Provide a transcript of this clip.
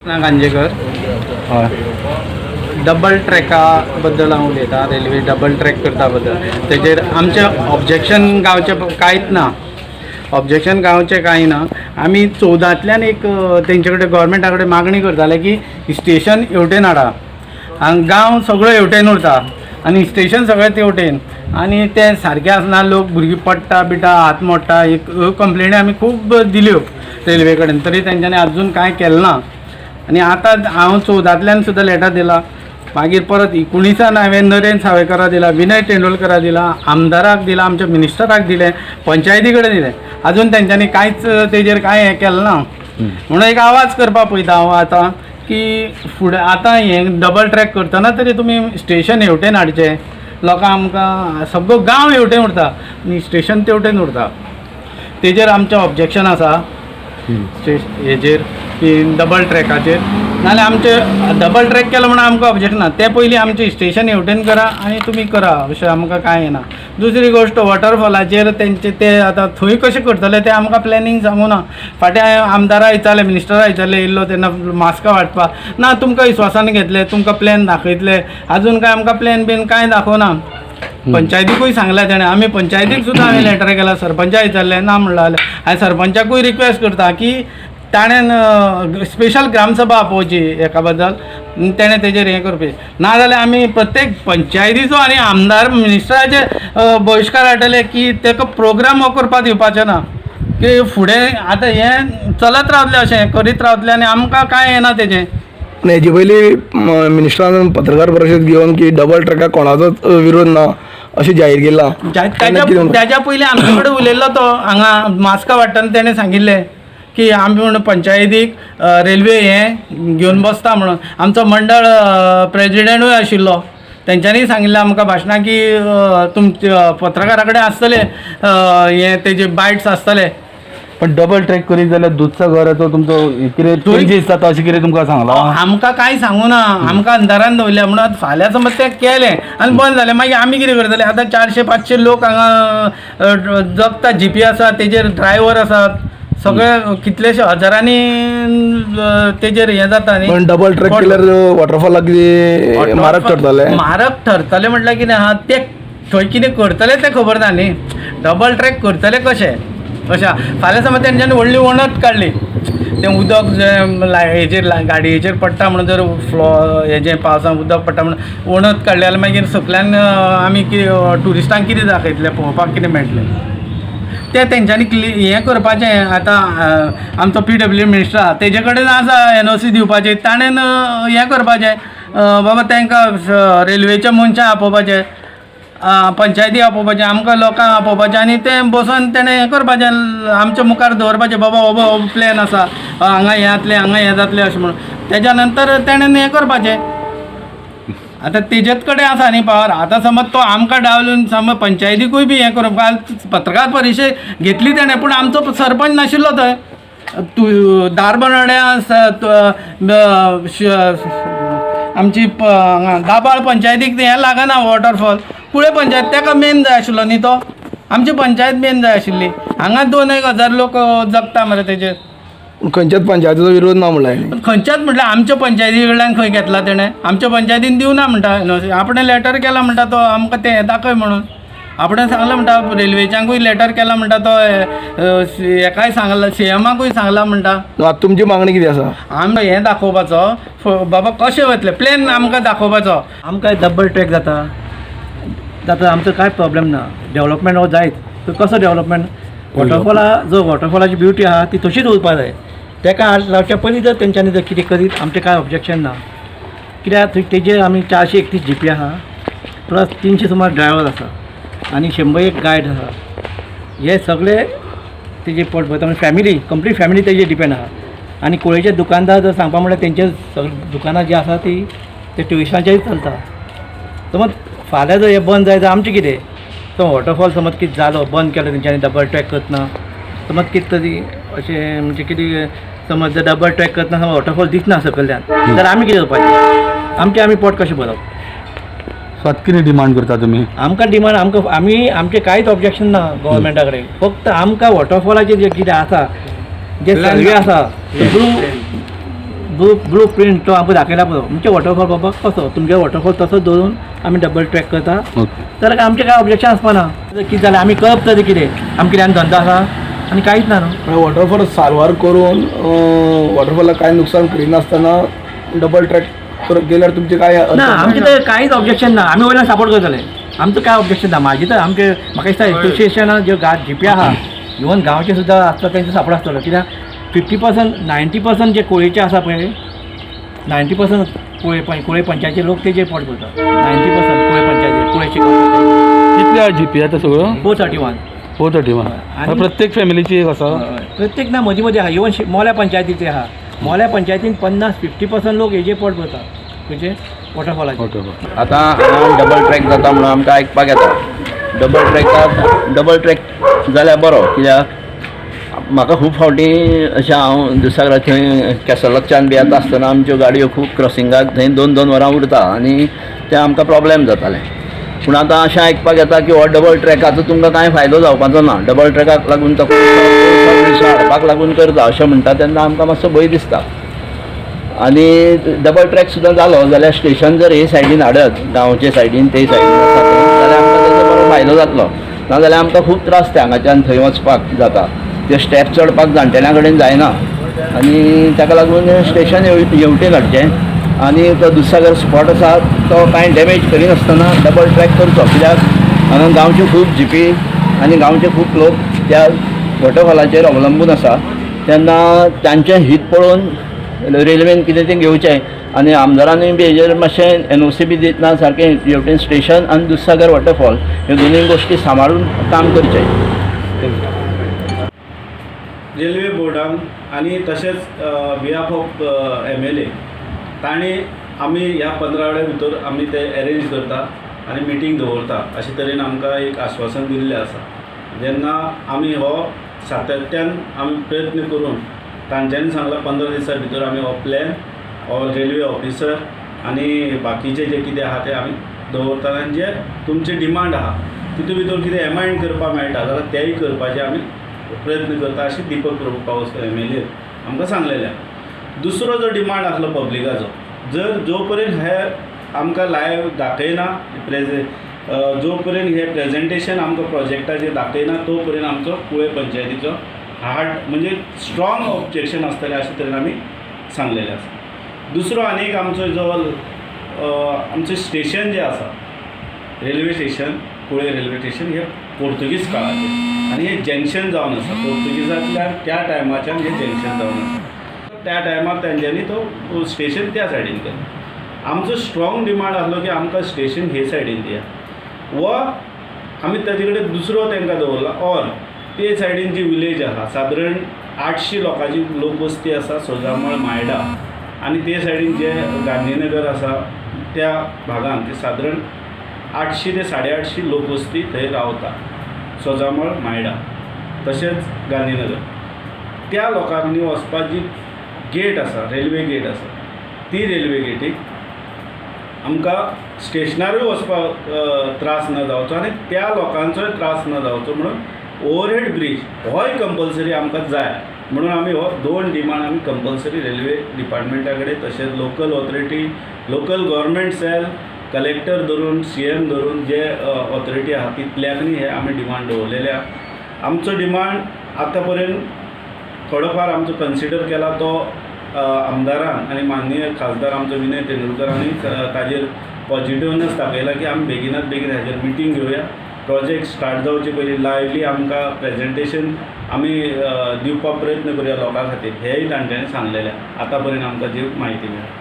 ना गांजेकर. हय. डबल ट्रॅका बद्दल हांव उलयतां. रेल्वे डबल ट्रॅक करता बद्दल तेजेर आमचें ऑब्जेक्शन गांवचें कांयच ना. ऑब्जेक्शन गांवचें कांय ना. आमी 14तल्यान एक तेंचे कडेन, गोवोरमेंटा कडेन मागणी करताले की स्टेशन हेवटेन हाडा. हांगा गांव सगळो हेवटेन उरता आनी स्टेशन सगळें तेवटेन आनी तें सारकें आसना. लोक, भुरगीं पडटा बिटा, हात मोडटा. एक ह्यो कंप्लेनी आमी खूब दिल्यो रेल्वे कडेन, तरी तेंच्यांनी अजून कांय केलें ना. आनी आतां हांव 14तल्यान सुद्दां लेटर दिला. मागीर परत 19 हांवें नरेन सावयकारा दिला, विनय तेंडुलकरा दिला, आमदाराक दिला, आमच्या मिनिस्टराक दिलें, पंचायती कडेन दिलें. अजून तेंच्यांनी कांयच तेजेर कांय हें केलें ना. म्हणून एक आवाज करपाक पळयता हांव आतां की फुडें आतां हें डबल ट्रॅक करतना तरी तुमी स्टेशन हेवटेन हाडचें. लोकांक, आमकां सगळो गांव हेवटेन उरता आनी स्टेशन तेवटेन उरता. तेजेर आमचें ऑब्जेक्शन आसा हेजेर की डबल ट्रॅकाचेर. नाल्यार आमचे डबल ट्रॅक केलो म्हणून आमकां ऑब्जेक्शन ना. तें पयलीं आमचें स्टेशन हेवटेन करा आनी तुमी करा, अशें आमकां कांय येना. दुसरी गोश्ट, वॉटरफॉलाचेर तेंचे ते आतां थंय कशें करतले तें आमकां प्लॅनिंग सांगू ना. फाटीं हांवें आमदारा विचारलें, मिनिस्टरा विचारलें, येयल्लो तेन्ना मास्कां वांटपाक. ना, तुमकां विस्वासान घेतले, तुमकां प्लॅन दाखयतले. अजून कांय आमकां प्लॅन बीन कांय दाखोवना. पंचायतीकूय सांगलें तेणें, आमी पंचायतीक सुद्दां हांवें लेटर केला. सरपंचा विचारलें, ना म्हणलें. हांवें सरपंचाकूय रिक्वेस्ट करता की ताणें स्पेशल ग्रामसभा आपोवची हेका बद्दल, तेणें तेजेर हें करपी. नाजाल्यार आमी प्रत्येक पंचायतीचो आनी आमदार मिनिस्टराचे बहिश्कार हाडटले की ताका प्रोग्राम हो करपाक दिवपाचें ना, की फुडें आतां हें चलत रावतलें, अशें करीत रावतलें आनी आमकां कांय येना तेजें. पूण हेजे पयलीं मिनिस्टरान पत्रकार परिशद घेवन की डबल ट्रॅकाक कोणाचोच विरोध ना अशें जाहीर केलां. तेन्ना कितें म्हणटा? त्याच्या पयलीं आमचे कडेन उलयल्लो तो हांगा मास्कां वांट्टना. तेणें सांगिल्लें की आमी म्हणून पंचायतीक रेल्वे हें घेवन बसता म्हणून. आमचो मंडळ प्रेजिडेंटूय आशिल्लो, तेंच्यांनी सांगिल्लें आमकां भाशणां की तुमचे पत्रकारा कडेन आसतले हें तेजे बायट्स आसतले. पण डबल ट्रॅक करीत जाल्यार दुधसागराचो तुमचो कितें चेंजीस जाता अशें कितें तुमकां सांगलां? आमकां कांय सांगू ना. आमकां अंधारान दवरल्या. म्हणून आतां फाल्यां समज तें केलें आनी बंद जालें, मागीर आमी कितें करतले? आतां 400-500 लोक हांगा जगता. जीपी आसा तेजेर, ड्रायव्हर आसात, सगळे कितलेशे हजारांनी तेजेर हें जाता न्ही. पण डबल ट्रॅक केल्यार वॉटरफॉलाक कितें म्हारग ठरतलें? म्हारग ठरतलें म्हटल्यार कितें आहा, ते थंय कितें करतले तें खबर ना न्ही. डबल ट्रॅक करतले कशें कशें आहा? फाल्यां समज तेंच्यांनी व्हडली वणत काडली, तें उदक जें हेजेर गाडयेचेर पडटा म्हणून, जर फ्लो हेजें पावसान उदक पडटा म्हणून वणत काडली जाल्यार मागीर सकल्यान आमी कितें ट्युरिस्टांक कितें दाखयतले, पळोवपाक कितें मेळटलें? तें तेंच्यांनी क्लि हें करपाचें. आतां आमचो पीडब्ल्यू मिनिस्टर आहा, तेजे कडेन आसा एनओसी दिवपाचें. ताणें हें करपाचें, बाबा तांकां रेल्वेच्या मनशां आपोवपाचें, पंचायती आपोवपाचें, आमकां लोकांक आपोवपाचें आनी तें बसोन तेणें हें करपाचें, आमच्या मुखार दवरपाचें, बाबा हो हो प्लॅन आसा, हांगा हें जातलें, हांगा हें जातलें अशें म्हणून. तेज्या नंतर तेणें हें करपाचें. आतां तेजेच कडेन आसा न्ही पावर. आतां समज तो आमकां डावलून समज पंचायतीकूय बी हें करून काल पत्रकार परिशद घेतली तेणें, पूण आमचो सरपंच नाशिल्लो थंय. तूं धारबांदोड्या आमची हांगा दाबाळ पंचायतीक हें लागना वॉटरफॉल. कुळे पंचायत ताका मेन जाय आशिल्लो न्ही तो. आमची पंचायत मेन जाय आशिल्ली. हांगा 2 एक हजार लोक जगता मरे तेजेर. खंयच्याच पंचायतीचो विरोध ना म्हणलें हांवें. खंयच्याच म्हटल्यार आमच्या पंचायती कडल्यान खंय घेतला तेणें? आमच्या पंचायतीन दिवना म्हणटा. आपणें लेटर केला म्हणटा तो, आमकां तें दाखय म्हणून आपणें सांगलां म्हणटा. रेल्वेच्यांकूय लेटर केला म्हणटा तो, हेकाय सांगला, सीएमाकूय सांगला म्हणटा. आतां तुमची मागणी कितें आसा? आमकां हें दाखोवपाचो, बाबा कशें वतलें, प्लॅन आमकां दाखोवपाचो. आमकां डबल ट्रॅक जाता जाता, आमचो कांय प्रॉब्लेम ना. डेवलपमेंट हो जायत. तर कसो डेवलपमेंट? वॉटरफॉला जो वॉटरफॉलाची ब्युटी आहा ती तशीच उरपा जाय. तेका हात लावच्या पयलीं जर तेंच्यांनी जर कितें करीत, आमचें कांय ऑब्जेक्शन ना. कित्याक थंय तेजेर आमी 431 जीपी आहा, प्लस 300 सुमार ड्रायवर आसा आनी 101 गायड आसा. हे सगळे तेजे पोट भरता. म्हणजे फॅमिली, कंप्लीट फॅमिली तेजेर डिपेंड आहा. आनी कुळेचे दुकानदार जर सांगपा म्हणल्यार तेंचे सगळे दुकानां जी आसा ती ते ट्युरिस्टांचेर चलता. समज फाल्यां जर हें बंद जायत जाल्यार आमचें कितें? तो वॉटरफॉल समज कितें जालो, बंद केलो तेंच्यांनी डबल ट्रॅक करतना, समज कितें तरी अशें म्हणजे कितें, समज जर डबल ट्रॅक करतना समज वॉटरफॉल दिसना सकयल्यान जाल्यार आमी कितें करपाचें? आमचें आमी पोट कशें भरप? सो आतां कितें डिमांड करता तुमी? आमकां डिमांड, आमकां आमी आमचें कांयच ऑब्जेक्शन ना गोवोरमेंटा कडेन. फक्त आमकां वॉटरफॉलाचें जें कितें आसा, जे सर्वे आसा, ब्लू ब्लू प्रिंट तो आमकां दाखयला पुरो. म्हणजे वॉटरफॉल बाबा कसो तुमगे वॉटरफॉल तसोच दवरून आमी डबल ट्रॅक करता जाल्यार आमचें कांय ऑब्जेक्शन आसपा ना. कितें जालें आमी करप तरी कितें, आमकां कितें आनी धंदो आसा आनी कांयच ना न्हू. वॉटरफॉल सारवार करून वॉटरफॉलाक कांय नुकसान करिनासतना डबल ट्रॅक केल्यार तुमचें काय ना, आमचें तर कांयच ऑब्जेक्शन ना. आमी वयल्यान सपोर्ट करतले, आमचो कांय ऑब्जेक्शन ना. मागीर तर आमचे म्हाका दिसता एसोसिएशनान ज्यो जीपी आहा इवन गांवचे सुद्दां आसता तेंचो सपोर्ट आसतलो. कित्याक 50% 90% जे कोळीचे आसा पळय, 90% कुळे पंचायतीचे लोक तेजेर पोट भरता. 90% कुळे पंचायती कुळेचे. कितले जीपी आतां सगळ्यो? 431. 431. आनी प्रत्येक फॅमिलीची एक आसा? प्रत्येक ना, मदीं मदीं आहा. इवन मोल्या पंचायतीचे आहा. मोल्या पंचायतीन 50% लोक हेजे पोट भरता खंयचे वॉटरफॉलाचे. आतां हांगा डबल ट्रॅक जाता म्हणून आमकां आयकपाक येता. डबल ट्रॅक जाल्यार बरो, कित्याक म्हाका खूब फावटी अशें हांव दुसऱ्या थंय कॅसलॉकच्यान बी येता आसतना आमच्यो गाडयो खूब क्रॉसिंगाक थंय 2-2 वरां उरता आनी तें आमकां प्रोब्लेम जातालें. पूण आतां अशें आयकपाक येता की हो डबल ट्रॅकाचो तुमकां कांय फायदो जावपाचो ना, डबल ट्रॅकाक लागून तो कोळसो हाडपाक लागून करता अशें म्हणटा तेन्ना आमकां मातसो भंय दिसता. आनी डबल ट्रॅक सुद्दां जालो जाल्यार स्टेशन जर हे सायडीन हाडत, गांवचे सायडीन ते सायडीन आसा थंय, जाल्यार आमकां तेजो बरो फायदो जातलो. नाजाल्यार आमकां खूब त्रास ते हांगाच्यान थंय वचपाक जाता, ते स्टेप चडपाक जाणटेल्यां कडेन जायना आनी ताका लागून स्टेशन हेवटेन हाडचें आनी तो दुधसागर स्पॉट आसा तो कांय डॅमेज करिनासतना डबल ट्रॅक करचो, कित्याक हांगा गांवचे खूब जीपी आनी गांवचे खूब लोक त्या वॉटरफॉलाचेर अवलंबून आसा. तेन्ना तांचें हीत पळोवन रेल्वेन कितें तें घेवचें आनी आमदारानूय बी हेजेर मातशें NOC बी दितना सारकें हेवटेन स्टेशन आनी दुधसागर वॉटरफॉल ह्यो दोनूय गोश्टी सांबाळून काम करचें. रेल्वे बोर्डान आनी तशेंच बिहाफ ऑफ MLA तांणी आमी ह्या 15 वड्या भितर आमी ते एरेंज करता आनी मिटींग दवरता अशे तरेन आमकां एक आश्वासन दिल्लें आसा. जेन्ना आमी हो सातत्यान आमी प्रयत्न करून तांच्यांनी सांगलां 15 दिसां भितर आमी हो प्लॅन हो रेल्वे ऑफिसर आनी बाकीचे जे कितें आहा ते आमी दवरता आनी जे तुमचे डिमांड आहा तितून भितर कितें एमेंड करपाक मेळटा जाल्यार तेंय करपाचें आमी प्रयत्न करता अशें दीपक प्रभू पावसकर MLA आमकां सांगलेलें आहा. दुसरो जो डिमांड आसलो पब्लिकाचो, जर जो पर्यंत हे आमकां लायव दाखयना जो पर्यंत हे प्रेजेंटेशन आमकां प्रोजेक्टाचेर दाखयना तो पर्यंत आमचो कुळे पंचायतीचो हार्ड म्हणजे स्ट्रॉंग ऑब्जेक्शन आसतलें अशें तरेन आमी सांगलेलें आसा. दुसरो आनी एक आमचो जो आमचें स्टेशन जें आसा railway station, Kulem railway station हें पोर्तुगीज काळाचें आनी हें जंक्शन जावन आसा. पोर्तुगीजांतल्यान त्या टायमाच्यान हें जंक्शन जावन आसा. त्या टायमार तेंच्यांनी तो स्टेशन त्या सायडीन केलो. आमचो स्ट्रॉंग डिमांड आसलो की आमकां स्टेशन हे सायडीन दिया वा आमी ताजे कडेन दुसरो तांकां दवरला ऑर ते सायडीन जी विलेज आसा सादारण 800 लोकांची लोकवस्ती आसा सोजामळ मायडा आनी ते सायडीन जे गांधीनगर आसा त्या भागान ते सादारण 800 ते 850 लोकवस्ती थंय रावता सोजामळ मायडा तशेंच गांधीनगर. त्या लोकांनी वचपाक जी गेट आसा रेल्वे गेट आसा ती रेल्वे गेटीक आमकां स्टेशनारूय वचपाक त्रास ना जावचो आनी त्या लोकांचोय त्रास ना जावचो म्हणून ओवरहेड ब्रीज होय कंपल्सरी आमकां जाय म्हणून आमी हो 2 डिमांड आमी कंपल्सरी रेल्वे डिपार्टमेंटा कडेन तशेंच local authority, local government cell, collector धरून CM धरून जे ऑथॉरिटी आहा तितल्यांनी हे आमी डिमांड दवरलेले आहा. आमचो डिमांड आतां पर्यंत थोडो फार आमचो कन्सिडर केला तो आमदारान आनी माननीय खासदार आमचो विनय तेंडुलकरांनी ताजेर पॉजिटिवनेस दाखयला की आमी बेगिनात बेगीन हाजेर मिटींग घेवया. प्रोजेक्ट स्टार्ट जावचे पयलीं लायवली आमकां प्रेजेंटेशन आमी दिवपाक प्रयत्न करुया लोकां खातीर हेंय तांच्यांनी सांगलेलें. आतां पर्यंत आमकां जी म्हायती मेळ्ळी.